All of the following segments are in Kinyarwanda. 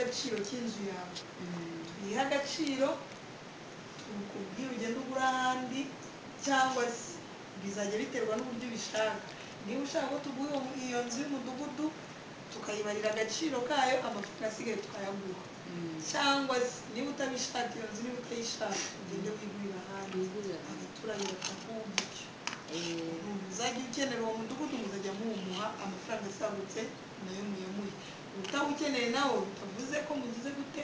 agaciro k'inzu yawe, tuyihe agaciro, tukubwire ugende ugura ahandi, cyangwa se bizajya biterwa n'uburyo ubishaka. Niba ushaka ko tuguha iyo nzu y'umudugudu, tukayibarira agaciro kayo, amafaranga asigaye tukayaguha, cyangwa se niba utabishaka iyo nzu, niba utayishaka, ugende wigurira ahandi. Wigurira ahandi. Abaturage bakakumva icyo uzajya ukenera uwo mudugudu, muzajya muwumuha, amafaranga asagutse nayo muyamuhe. Utawukeneye nawo bitavuze ko mugize gute,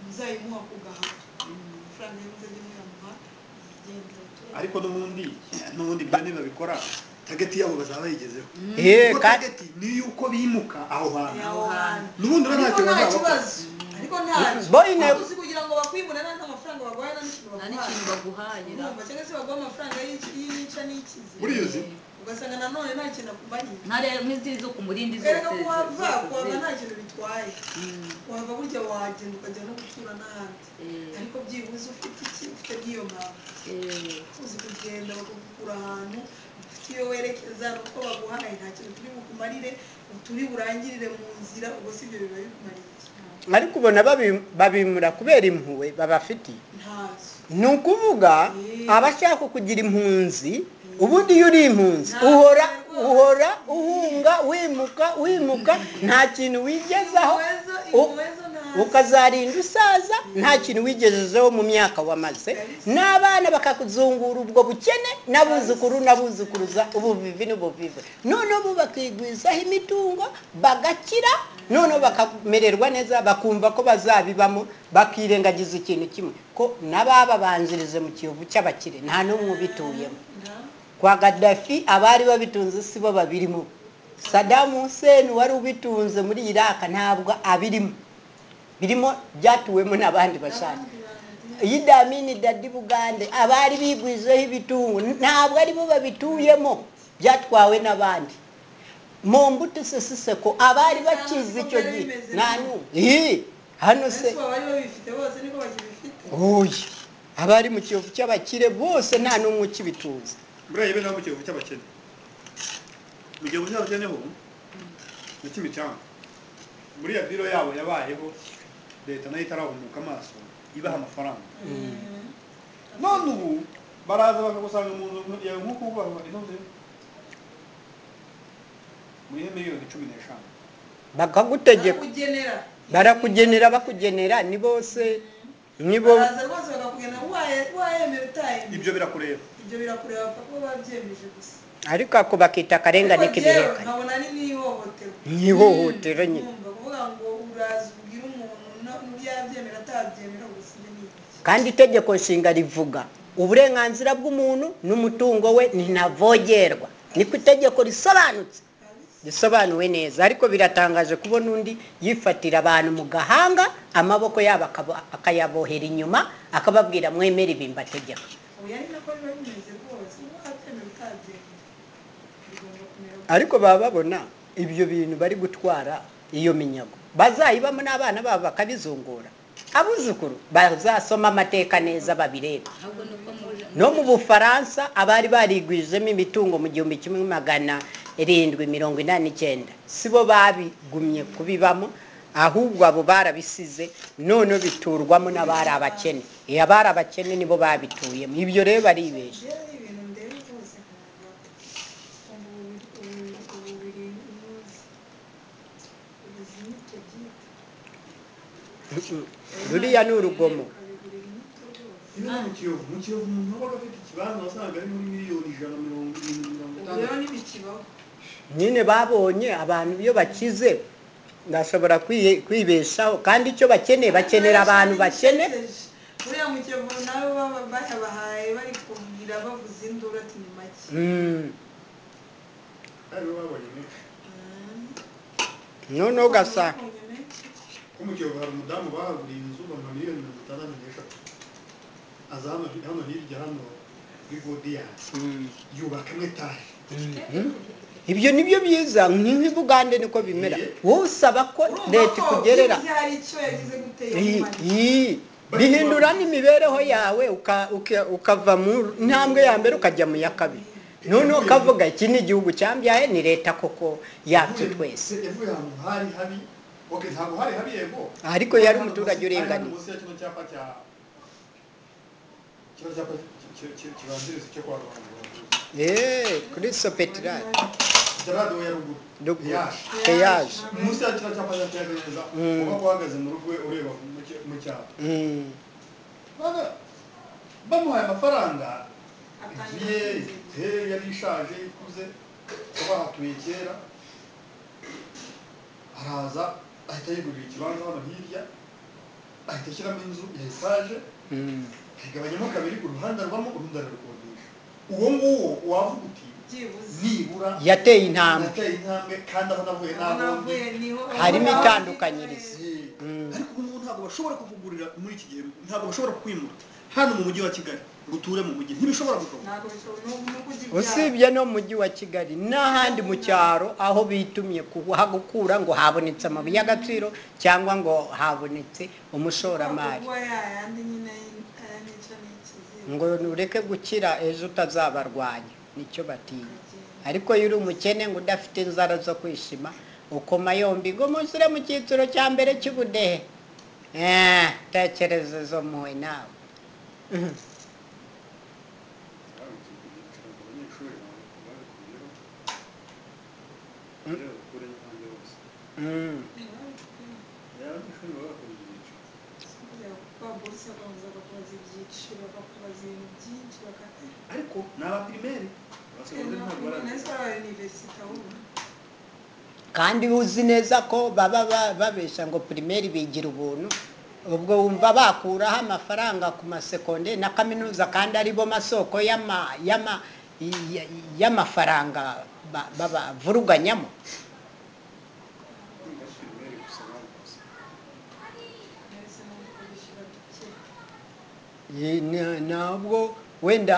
muzayimuha ku gahato. Amafaranga yo muzajya muyamuha, yigendera abaturage. Ariko n'ubundi ibyo nibabikora, target yabo bazaba bayigezeho, kuko target ni yuko bimuka aho hantu. Aho hantu. N'ubundi rero Ariko ntacyo nta bazaba bakora. kibazo, ariko ntacyo. Ariko uzi kugira ngo bakwimure nta mafaranga baguhaye, nta n'ikintu Nta n'ikintu baguhaye. baguhaye. Urumva, cyangwa se baguha amafaranga y'inica n'ikize, Muri iyo ugasanga nanone nta kintu akumariye. Nta rero nk'izi zo ku Murindi zose. Erega kuhava Zose kuhava nta kintu bitwaye. Kuhava burya wagenda ukajya no gutura n'ahandi, ariko byibuze ufite iki? Ufite nk'iyo mpamvu. Uzi kugenda bakagukura ahantu ufite iyo werekeza, nuko baguhaye nta kintu turi bukumarire, turi burangirire mu nzira. Ubwo si ibyo biba bikumariye iki? Ariko ubona babimura kubera impuhwe babafitiye? Ntazo. Ni ukuvuga abashaka kugira impunzi. Ubundi iyo uri impunzi, uhora uhunga, wimuka, wimuka, nta kintu wigezaho. Impuhwe zo, impuhwe zo ntazo. Ukazarinda usaza nta kintu wigejejeho mu myaka wamaze, n'abana bakakuzungura ubwo bukene, n'abuzukuru n'abuzukuruza, ubuvivi n'ubuvivi. Noneho bo bakigwizaho imitungo, bagakira, noneho bakamererwa neza, bakumva ko bazabibamo, bakirengagiza ikintu kimwe, ko n'abababanjirije mu Kiyovu cy'abakire nta n'umwe ubituyemo. Kwa Gaddafi abari babitunze si bo babirimo. Saddam Hussein wari ubitunze muri Iraq ntabwo abirimo, birimo byatuwemo n'abandi bashaka. Idi Amin Dada Bugande, abari bigwijeho ibitungo ntabwo aribo babituyemo, byatwawe n'abandi. Mobutu Sese Seko, abari bakize icyo gihe nta n'umwe. Ih, hano se Ese abari babifite bose niko bakibifite? Oya, abari mu Kiyovu cy'abakire bose nta n'umwe ukibitunze. Buriya yewe naho mu Kiyovu cy'abakene, mu Kiyovu cy'abakene ho na Kimicanga, buriya biro yabo yabayeho leta nayo itarahumuka amaso ibaha amafaranga. None ubu baraza bakagusanga mu nzu yawe, nk'uko bavuga ino nzu muri miliyoni 15. Bakagutegeka. Barakugenera. Barakugenera, bakugenera ni bose, nibo. Baraza rwose bakakugenera, wayemera utayemera. Ibyo birakureba. Ibyo birakureba, bapfa kuba babyemeje gusa. Ariko ako bakita akarengane Ariko jyewe k'ibihekane. nkabona ni n'ihohoterwa. N'ihohoterwa nyine. Urumva, kuvuga ngo uraza ubwira umuntu yabyemera atabyemera, gusa ibyo ni ibiki? Kandi itegeko nshinga rivuga uburenganzira bw'umuntu n'umutungo we ntavogerwa, niko itegeko risobanutse, risobanuwe neza. Ariko biratangaje kubona undi yifatira abantu mu gahanga, amaboko yabo akayabohera inyuma, akababwira mwemere ibi mbategeka. Oya, ni nako biba bimeze rwose, wabyemera utabyemera bigomba kumera gutya. Ariko baba babona ibyo bintu bari gutwara, iyo minyago bazayibamo n'abana babo bakabizungura, abuzukuru bazasoma amateka neza babirebe. Ahubwo nuko muje No mu Bufaransa abari barigwijemo imitungo mu 1789 sibo babigumye kubibamo, ahubwo abo barabisize, none biturwamo n'abari abakene. Iyo abari abakene nibo babituyemo. Ibyo rero baribeshya. Jewe ibintu ndeba rwose nkumva ubu biri ubuzi inyito byita. Ruriya ni urugomo. Ukabigurira inyito rwose. Iyo mu Kiyovu umuntu wabaga afite ikibanza wasangaga ari muri miliyoni 170, Ubu rero 60. ntibikibaho. Nyine babonye abantu iyo bakize bashobora kwibeshaho, kandi icyo bakeneye, bakenera abantu bakene. Buriya mu Kiyovu nabo baba bayabahaye bari kugira bavuza induru ati ni make. Aribo babonye menshi. Noneho ugasanga Babonye menshi. Ko mu Kiyovu hari umudamu bahaguriye inzu bamuha miliyoni 63, aza hano hirya hano kuri Godiyari, yubakamo etaje. Ibyo nibyo byiza, ni nk'i Bugande niko bimera, wowe usaba ko Urumva leta ko ikugerera. byibuze hari icyo yagize gutera umumaro. Bihindura n'imibereho yawe, ukava mu ntambwe ya mbere ukajya mu ya kabiri, noneho ukavuga iki ni igihugu cyambyaye, ni leta koko yacu twese. Yavuye ahantu hari habi. Okay, ntabwo hari habi, yego. Ariko yari umuturage Hari hano uringaniye. Munsi ya kino cyapa cya kino cyapa kibanziriza icyo kwa Rubangura. Kuri Sopetrade. Radiyo ya ruguru. Ruguru. Yaje. Peyaje. Munsi ya kino cyapa cya peyaje neza. Uba uhagaze mu rugo ureba mu cyaro. Bana bamuhaye amafaranga, inzu ye he yari ishaje ikuze, ko bahatuye kera, araza ahita yigurira ikibanza hano hirya, ahita ashyiramo inzu ya etaje, ayigabanyamo kabiri, uruhande rubamo, urundi ararukodesha. Uwo nguwo wavuga uti Byibuze nibura Yateye intambwe. Yateye intambwe, kandi aho navuye aho n'aho ndi. navuye niho. Harimo itandukanyirizo. Ariko ubu ngubu ntabwo bashobora kukugurira muri iki gihe, ntabwo bashobora kukwimura hano mu mujyi wa Kigali ngo uture mu mujyi, ntibishobora gushoboka. Ntabwo bishobora no kujya ibyaro. Usibye no mu mujyi wa Kigali n'ahandi mu cyaro aho bitumye kuhagukura ngo habonetse amabuye y'agaciro cyangwa ngo habonetse umushoramari. Kuba yayandi nyine aya nica n'ikiziba. Ngo ureke gukira, ejo utazabarwanya, nicyo batinya. Ariko iyo uri umukene ngo udafite inzara zo kwishima, ukoma yombi ngo mushyire mu cyiciro cya mbere cy'ubudehe. Tekereza izo mpuhwe nawe. Abanyeshuri babikuyeho kugira bakureho ahandi hose. Abanyeshuri baba bakora ibyiciro. Kuba buruse bakabanza bakakubaza ibyiciro, bakakubaza ibintu byinshi Ariko ni abapirimeri, abasegonderi ntabwo nari barabizi. aba universite ahubwo. Kandi uzi neza ko baba babesha ngo primaire bigira ubuntu, ubwo wumva bakuraho amafaranga ku masekonderi na kaminuza kandi aribo masoko y'amafaranga babavuruganyamo. Ndumva ari primaire gusa babikoze. Nahise numva bishyura duke. Ntabwo wenda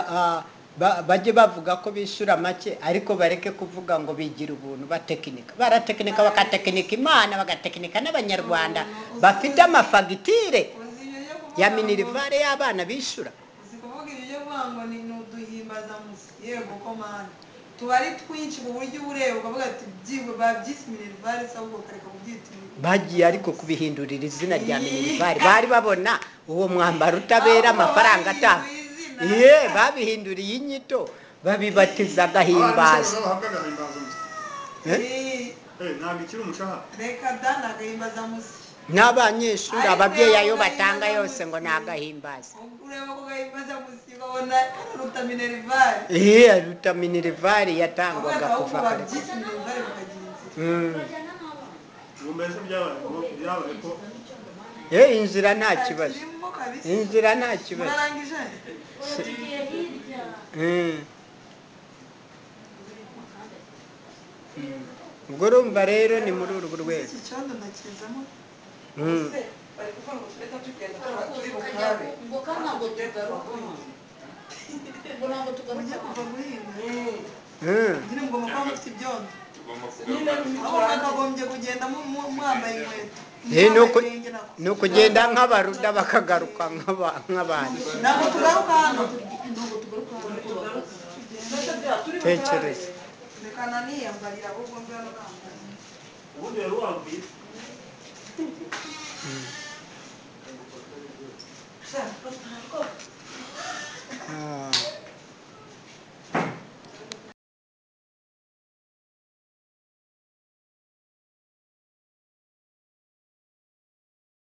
bajye bavuga ko bishyura make, ariko bareke kuvuga ngo bigira ubuntu. Batekinika, baratekinika, bakatekinika Imana, bagatekinika n'Abanyarwanda bafite amafagitire Uzi ibyo byo kuvuga ya ngo- minerval y'abana bishyura. Uzi kuvuga ibyo byo kuvuga ngo ni uduhimbazamusyi, yego ko mana tuba ari twinshi ku buryo uba ureba ukavuga ati byibwe babyise minerval se, ahubwo bakareka kubyita minerval. Bagiye ariko kubihindurira izina rya minerval, bari babona uwo mwambaro utabera Ahubwo amafaranga atanga. babihinduye izina. Ye, babihinduriye inyito, babibatiza agahimbaza. Bahabwa agahimbazamusyi. Eh? Eh, Ntabwo ikiri umushahara. Reka da, ni agahimbazamusyi. N'abanyeshuri, Ariko ababyeyi ayo ureba ku batanga yose ngo ni gahimbazamusyi. agahimbaza. Ureba ku gahimbazamusyi ukabona karuta minerval. Iya, ruta minerval yatangwaga ahubwo kuva kare. Babyise minerval bakagira inzira. Ubu mbese byabaye ko Inzira nta kibazo. Kirimo kabisa. Inzira nta kibazo. Murarangije. Tugiye hirya. Ubwo urumva rero ni muri urwo rwego. Iki cyondo ndakizamo. Bari kuvuga ngo tureka tugenda turi bukarabe. Ngo kandi ntabwo tugaruka, ngo ntabwo tugaruka. Mujye kuva guhinga. Nyine mugomba kuba mufite ibyondo. Tugomba Nyine kugaruka. Aho mwakagombye kugenda mwambaye inkweto. Ni Mwambaye ibirenge nako. Ni ukugenda nk'abaruda bakagaruka nk'abandi. Ntabwo tugaruka hano. Ntabwo tugaruka hano tubakoze. Tekereza. Reka naniyambarira ahubwo mbe hano nambaye. Ubundi wari wabwiye.